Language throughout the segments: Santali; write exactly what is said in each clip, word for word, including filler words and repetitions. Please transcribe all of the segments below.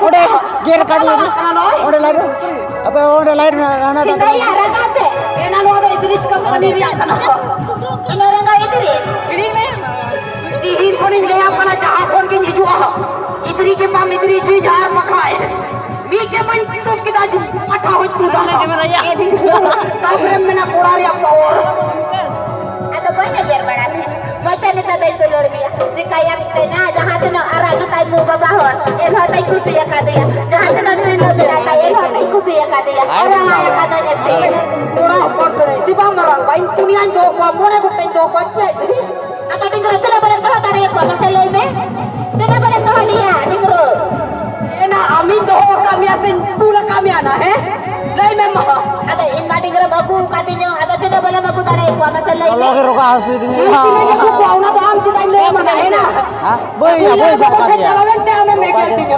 ᱚᱸᱰᱮ ᱜᱮᱨ ᱠᱟᱫᱮ ᱩᱱᱤ᱾ ᱚᱸᱰᱮ ᱞᱟᱭᱤᱴ ᱨᱮ᱾ ᱟᱯᱮ ᱚᱸᱰᱮ ᱞᱟᱭᱤᱴ ᱨᱮ ᱦᱟᱱᱟᱴᱟᱜ ᱨᱮ᱾ ᱮᱱᱟ ᱱᱚᱣᱟ ᱫᱚ ᱤᱫᱨᱤᱥ ᱠᱟᱹᱢᱤ ᱨᱮᱭᱟᱜ ᱠᱟᱱᱟ᱾ ᱤᱱᱟᱹ ᱨᱮᱸᱜᱟ ᱤᱫᱨᱤᱥ᱾ ᱛᱤᱦᱤᱧ ᱠᱷᱚᱱᱤᱧ ᱞᱟᱹᱭᱟᱢ ᱠᱟᱱᱟ, ᱡᱟᱦᱟᱸ ᱠᱷᱚᱱ ᱜᱤᱧ ᱦᱤᱡᱩᱜᱼᱟ, ᱤᱫᱨᱤ ᱜᱮ ᱵᱟᱢ ᱤᱫᱨᱤ ᱦᱚᱪᱚᱧᱟ, ᱟᱨ ᱵᱟᱠᱷᱟᱡ ᱢᱤᱫ ᱜᱮ ᱵᱟᱹᱧ ᱛᱩᱫ ᱠᱮᱫᱟ, ᱡᱩ-, ᱯᱟᱴᱷᱟ ᱦᱚᱸᱧ ᱛᱩᱫᱟ᱾ ᱛᱟᱯᱚᱨᱮᱢ ᱢᱮᱱᱟ ᱠᱚᱲᱟ ᱨᱮᱭᱟᱜ power᱾ ᱟᱫᱚ ᱵᱟᱹᱧ ᱮᱜᱮᱨ ᱵᱟᱲᱟ ᱢᱮᱭᱟ᱾ ᱢᱚᱪᱟ ᱱᱮᱛᱟ ᱫᱟᱭ ᱫᱩᱞᱟᱹᱲ ᱢᱮᱭᱟ᱾ ᱪᱤᱠᱟᱹᱭᱟᱢ ᱛᱮᱱᱟ, ᱡᱟᱦᱟᱸ ᱛᱤᱱᱟᱹᱜ ᱟᱨᱟᱜ ᱜᱮᱛᱟᱭ ᱢᱩ ᱵᱟᱵᱟ ᱦᱚᱲ, ᱮᱱᱦᱚᱸ ᱛᱟᱭ ᱠᱩᱥᱤ ᱟᱠᱟᱫᱮᱭᱟ᱾ ᱡᱟᱦᱟᱸ ᱛᱤᱱᱟᱹᱜ ᱰᱷᱮᱨ ᱞᱚᱵᱮ ᱞᱟᱜᱟᱭ, ᱮᱱᱦᱚᱸ ᱛᱟᱭ ᱠᱩᱥᱤ ᱟᱠᱟᱫᱮᱭᱟ᱾ ᱟᱨ ᱨᱟᱦᱟ ᱟᱠᱟᱫᱟᱭ ᱮᱱᱛᱮ᱾ ᱠᱚᱲᱟ ᱦᱚᱯᱚᱱ ᱠᱟᱹᱱᱟᱹᱧ ᱥᱮ ᱵᱟᱝ ᱢᱟᱨᱟᱝ ᱵᱟ? ᱤᱧ ᱯᱩᱱᱭᱟᱧ ᱫᱚᱦᱚ ᱠᱚᱣᱟ, ᱢᱚᱬᱮ ᱜᱚᱴᱮᱡ ᱫᱚᱦᱚ ᱠᱚᱣᱟ, ᱪᱮᱫ? ᱟᱫᱚ ᱰᱤᱝᱜᱽᱨᱟᱹ ᱛᱤᱱᱟᱹᱜ ᱵᱚᱞᱮᱢ ᱫᱚᱦᱚ ᱫᱟᱲᱮᱭᱟᱠᱚᱣᱟ, ᱢᱟᱥᱮ ᱞᱟᱹᱭ ᱢᱮ᱾ ᱛᱤᱱᱟᱹᱜ ᱵᱚᱞᱮᱢ ᱫᱚᱦᱚ ᱞᱮᱭᱟ, ᱰᱤᱝᱜᱽᱨᱟᱹ? ᱮᱱᱟ ᱟᱢᱤᱧ ᱫᱚᱦᱚ ᱟᱠᱟᱫ ᱢᱮᱭᱟ ᱥᱮᱧ ᱛᱩᱞ ᱟᱠᱟᱫ ᱢᱮᱭᱟ ᱱᱟ, ᱦᱮᱸ? ᱞᱟᱹᱭ ᱢᱮ ᱢᱟ᱾ ᱟᱫᱚ ᱤᱧ ᱢᱟ ᱰᱤᱝᱜᱽᱨᱟᱹᱢ ᱟᱹᱜᱩ ᱟᱠᱟᱫᱤᱧᱟ, ᱟᱫᱚ ᱛᱤᱱᱟᱹᱜ ᱵᱚᱞᱮᱢ ᱟᱹᱜᱩ ᱫᱟᱲᱮᱭᱟᱠᱚᱣᱟ, ᱢᱟᱥᱮ ᱞᱟᱹᱭ ᱢᱮ᱾ ᱞᱚᱞᱚ ᱜᱮ ᱨᱚᱜᱟ ᱦᱟᱹᱥᱩᱭᱮᱫᱤᱧᱟ᱾ ᱤᱧ ᱛᱤᱱᱟᱹᱜ ᱤᱧ ᱟᱹᱜᱩ ᱠᱚᱣᱟ, ᱚᱱᱟ ᱫᱚ ᱟᱢ ᱪᱮᱫᱟᱜ ᱤᱧ ᱞᱟᱹᱭ ᱟᱢᱟ ᱱᱟ, ᱦᱮᱸ ᱱᱟ? ᱦᱮᱸ? ᱵᱟᱹᱧ ᱤᱭᱟ, ᱵᱟᱹᱧ ᱥᱟᱵ ᱠᱟᱫ ᱪᱟᱞᱟᱣ ᱮᱱᱛᱮ ᱟᱢᱮᱢ ᱮᱜᱮᱨ ᱠᱤᱧᱟ᱾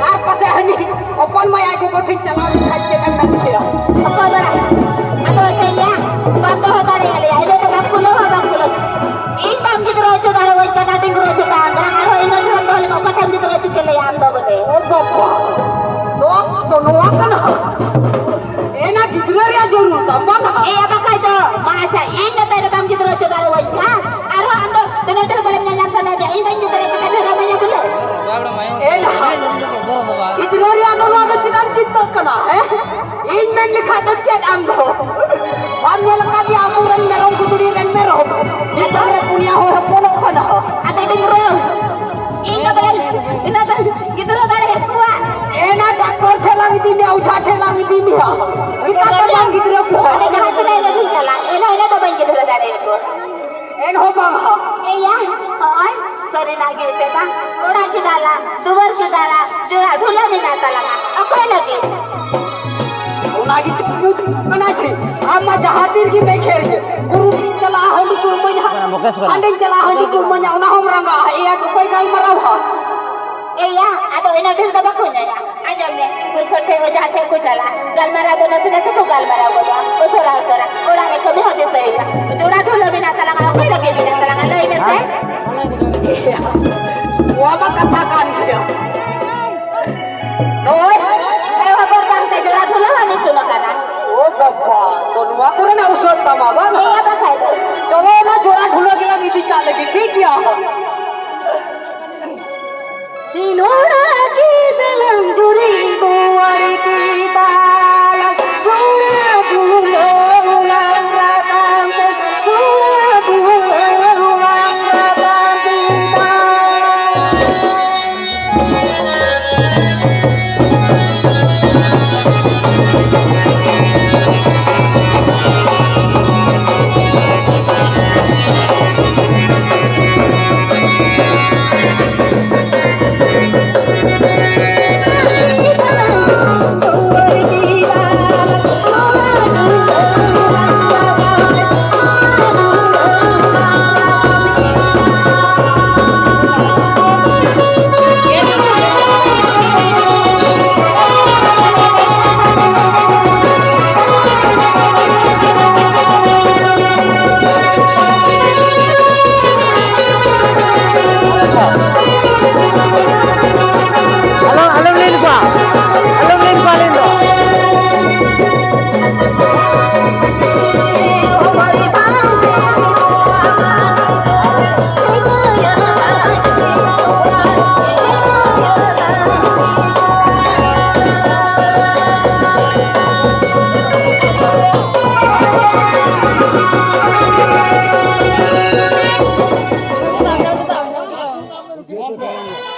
ᱟᱨ ᱯᱟᱥᱮ ᱦᱟᱹᱱᱤ ᱦᱚᱯᱚᱱ ᱢᱟᱭ ᱟᱡ ᱜᱚᱜᱚ ᱴᱷᱮᱱ ᱪᱟᱞᱟᱣ ᱞᱮᱱᱠᱷᱟᱱ ᱪᱮᱫ ᱮᱢ ᱢᱮᱱ ᱠᱮᱭᱟ? ᱚᱠᱚᱭ ᱵᱟᱲᱟᱭ? ᱟᱫᱚ ᱪᱮᱫ ᱭᱟ? ᱵᱟᱢ ᱫᱚᱦᱚ ᱫᱟᱲᱮᱭᱟᱞᱮᱭᱟ, ᱤᱱᱟᱹ ᱫᱚ ᱵᱟᱢ ᱠᱷᱩᱞᱟᱹᱣᱟ, ᱵᱟᱢ ᱠᱷᱩᱞᱟᱹᱣ᱾ ᱤᱧ ᱵᱟᱢ ᱜᱤᱫᱽᱨᱟᱹ ᱦᱚᱪᱚ ᱫᱟᱲᱮᱭᱟᱹᱧ ᱠᱟᱱᱟ, ᱰᱤᱝᱜᱽᱨᱟᱹ ᱦᱚᱪᱚ ᱛᱟᱢ ᱠᱟᱱᱟ, ᱟᱨᱦᱚᱸ ᱤᱱᱟᱹ ᱰᱷᱮᱨ ᱫᱚᱦᱚ ᱞᱮᱠᱷᱟᱱ ᱚᱠᱟ ᱴᱷᱮᱱ ᱜᱤᱫᱽᱨᱟᱹ ᱦᱚᱪᱚ ᱠᱮᱞᱮᱭᱟ ᱟᱢ ᱫᱚ ᱵᱚᱞᱮ? ᱳ ᱵᱟᱵᱟ, ᱱᱚᱣᱟ ᱫᱚ ᱱᱚᱣᱟ ᱠᱟᱱᱟ᱾ ᱮᱱᱟ ᱜᱤᱫᱽᱨᱟᱹ ᱨᱮᱭᱟᱜ ᱡᱟᱹᱨᱩᱲ ᱛᱟᱢ ᱵᱟᱝ? ᱮᱭᱟ ᱵᱟᱠᱷᱟᱡ ᱫᱚ, ᱢᱟ ᱟᱪᱪᱷᱟ, ᱤᱧ ᱫᱚ ᱛᱟᱭ ᱨᱮ ᱵᱟᱢ ᱜᱤᱫᱽᱨᱟᱹ ᱦᱚᱪᱚ ᱫᱟᱲᱮᱭᱟᱹᱧ ᱠᱷᱟᱱ, ᱟᱨᱦᱚᱸ ᱟᱢ ᱫᱚ ᱛᱤᱱᱟᱹᱜ ᱫᱤᱱ ᱵᱚᱞᱮ ᱧᱮᱧᱮᱞ ᱥᱟᱱᱟᱭᱮᱫ ᱢᱮᱭᱟ, ᱤᱧ ᱵᱟᱹᱧ ᱜᱤᱫᱽᱨᱟᱹ ᱠᱟᱛᱮ ᱵᱷᱮᱜᱟᱨ ᱢᱮᱭᱟ ᱵᱚᱞᱮ? ᱮᱱᱟ ᱜᱤᱫᱽᱨᱟᱹ ᱨᱮᱭᱟᱜ ᱫᱚ ᱱᱚᱣᱟ ᱫᱚ ᱪᱮᱫᱟᱜ ᱮᱢ ᱪᱤᱱᱛᱟᱹᱜ ᱠᱟᱱᱟ, ᱦᱮᱸ? ᱤᱧ ᱢᱮᱱ ᱞᱮᱠᱷᱟᱡ ᱫᱚ ᱪᱮᱫ ᱟᱢ ᱫᱚ? ᱵᱟᱢ ᱧᱮᱞ ᱟᱠᱟᱫᱮᱭᱟ ᱟᱵᱚᱨᱮᱱ ᱢᱮᱨᱚᱢ ᱜᱩᱫᱲᱤ ᱨᱮᱱ ᱢᱮᱨᱚᱢ? ᱢᱤᱫ ᱫᱚᱢ ᱨᱮ ᱯᱩᱱᱭᱟ ᱦᱚᱲ ᱦᱚᱯᱚᱱᱚᱜ ᱠᱟᱱᱟ᱾ ᱟᱫᱚ ᱰᱤᱝᱜᱽᱨᱟᱹ, ᱤᱧ ᱫᱚ ᱵᱚᱞᱮ ᱤᱱᱟᱹ ᱫᱚ ᱜᱤᱫᱽᱨᱟᱹ ᱫᱟᱲᱮ ᱟᱠᱚᱣᱟ᱾ ᱮᱱᱟ ᱰᱟᱠᱛᱚᱨ ᱴᱷᱮᱱ ᱞᱟᱝ ᱤᱫᱤ ᱢᱮᱭᱟ, ᱚᱡᱷᱟ ᱴᱷᱮᱱ ᱞᱟᱝ ᱤᱫᱤ ᱢᱮᱭᱟ᱾ ᱪᱤᱠᱟᱹᱛᱮ ᱵᱟᱝ ᱜᱤᱫᱽᱨᱟᱹ ᱠᱚ? ᱟᱫᱚ ᱡᱟᱦᱟᱸ ᱛᱤᱱᱟᱹᱜ ᱨᱮᱜᱮᱧ ᱪᱟᱞᱟᱜ, ᱮᱱᱦᱚᱸ ᱤᱱᱟᱹ ᱫᱚ ᱵᱟᱹᱧ ᱜᱤᱫᱽᱨᱟᱹ ᱫᱟᱲᱮ ᱟᱠᱚᱣᱟ᱾ ᱮᱱᱦᱚᱸ ᱵᱟᱝ ᱦᱟᱸᱜ᱾ ᱮᱭᱟ, ᱦᱚᱸᱜᱼᱚᱭ, ᱥᱟᱹᱨᱤᱱᱟᱜ ᱜᱮ ᱮᱱᱛᱮ ᱵᱟᱝ? ᱚᱲᱟᱜ ᱠᱮᱫᱟ ᱞᱟᱝ, ᱫᱩᱣᱟᱹᱨ ᱠᱮᱫᱟ ᱞᱟᱝ, ᱡᱚᱲᱟ ᱰᱷᱩᱞᱟᱹ ᱢᱮᱱᱟᱜ ᱛᱟᱞᱟᱝᱟ᱾ ᱚᱠᱚᱭ ᱞᱟᱹᱜᱤᱫ? ᱚᱱᱟ ᱜᱮ ᱪᱚ ᱵᱩᱡᱽ ᱠᱟᱱᱟ ᱪᱮ? ᱟᱢ ᱢᱟ ᱡᱟᱦᱟᱸ ᱛᱤ ᱨᱮᱜᱮ ᱢᱮ ᱠᱷᱮᱞ ᱜᱮ᱾ ᱵᱩᱨᱩ ᱨᱤᱧ ᱪᱟᱞᱟᱜᱼᱟ, ᱦᱟᱺᱰᱤ ᱠᱚ ᱤᱢᱟᱹᱧ ᱦᱟᱸᱜ᱾ ᱢᱩᱠᱮᱥ ᱠᱟᱱᱟ᱾ ᱦᱟᱺᱰᱤᱧ ᱪᱟᱞᱟᱜᱼᱟ, ᱦᱟᱺᱰᱤ ᱠᱚ ᱤᱢᱟᱹᱧᱟ, ᱚᱱᱟ ᱦᱚᱸᱢ ᱨᱟᱸᱜᱟᱜᱼᱟ᱾ ᱮᱭᱟ, ᱚᱠᱚᱭ ᱜᱟᱞᱢᱟᱨᱟᱣᱟ? ᱮᱭᱟ, ᱟᱫᱚ ᱤᱱᱟᱹ ᱰᱷᱮᱨ ᱫᱚ ᱵᱟᱠᱚ ᱧᱟᱢᱟ᱾ ᱟᱸᱡᱚᱢ ᱢᱮ, ᱯᱩᱨᱠᱷᱟᱹ ᱴᱷᱮᱡ ᱚᱡᱷᱟ ᱴᱷᱮᱡ ᱠᱚ ᱪᱟᱞᱟᱜᱼᱟ, ᱜᱟᱞᱢᱟᱨᱟᱣ ᱫᱚ ᱱᱟᱥᱮ ᱱᱟᱥᱮ ᱠᱚ ᱜᱟᱞᱢᱟᱨᱟᱣ ᱜᱚᱫᱚᱜᱼᱟ, ᱩᱥᱟᱹᱨᱟ ᱩᱥᱟᱹᱨᱟ᱾ ᱚᱲᱟᱜ ᱨᱮ ᱠᱟᱹᱢᱤ ᱦᱚᱸ ᱫᱤᱥᱟᱹᱭᱮᱭᱟ᱾ ᱡᱚᱲᱟ ᱰᱷᱩᱞᱟᱹ ᱢᱮᱱᱟᱜ ᱛᱟᱞᱟᱝᱟ, ᱚᱠᱚᱭ ᱞᱟᱹᱜᱤᱫ ᱢᱮᱱᱟᱜ ᱛᱟᱞᱟᱝᱟ, ᱞᱟᱹᱭ ᱢᱮᱥᱮ᱾ ᱦᱮᱸ? ᱱᱚᱣᱟ ᱢᱟ ᱠᱟᱛᱷᱟ ᱠᱟᱱ ᱜᱮᱭᱟ᱾ ᱠᱚ ᱛᱟᱦᱮᱱ ᱜᱮᱭᱟ᱾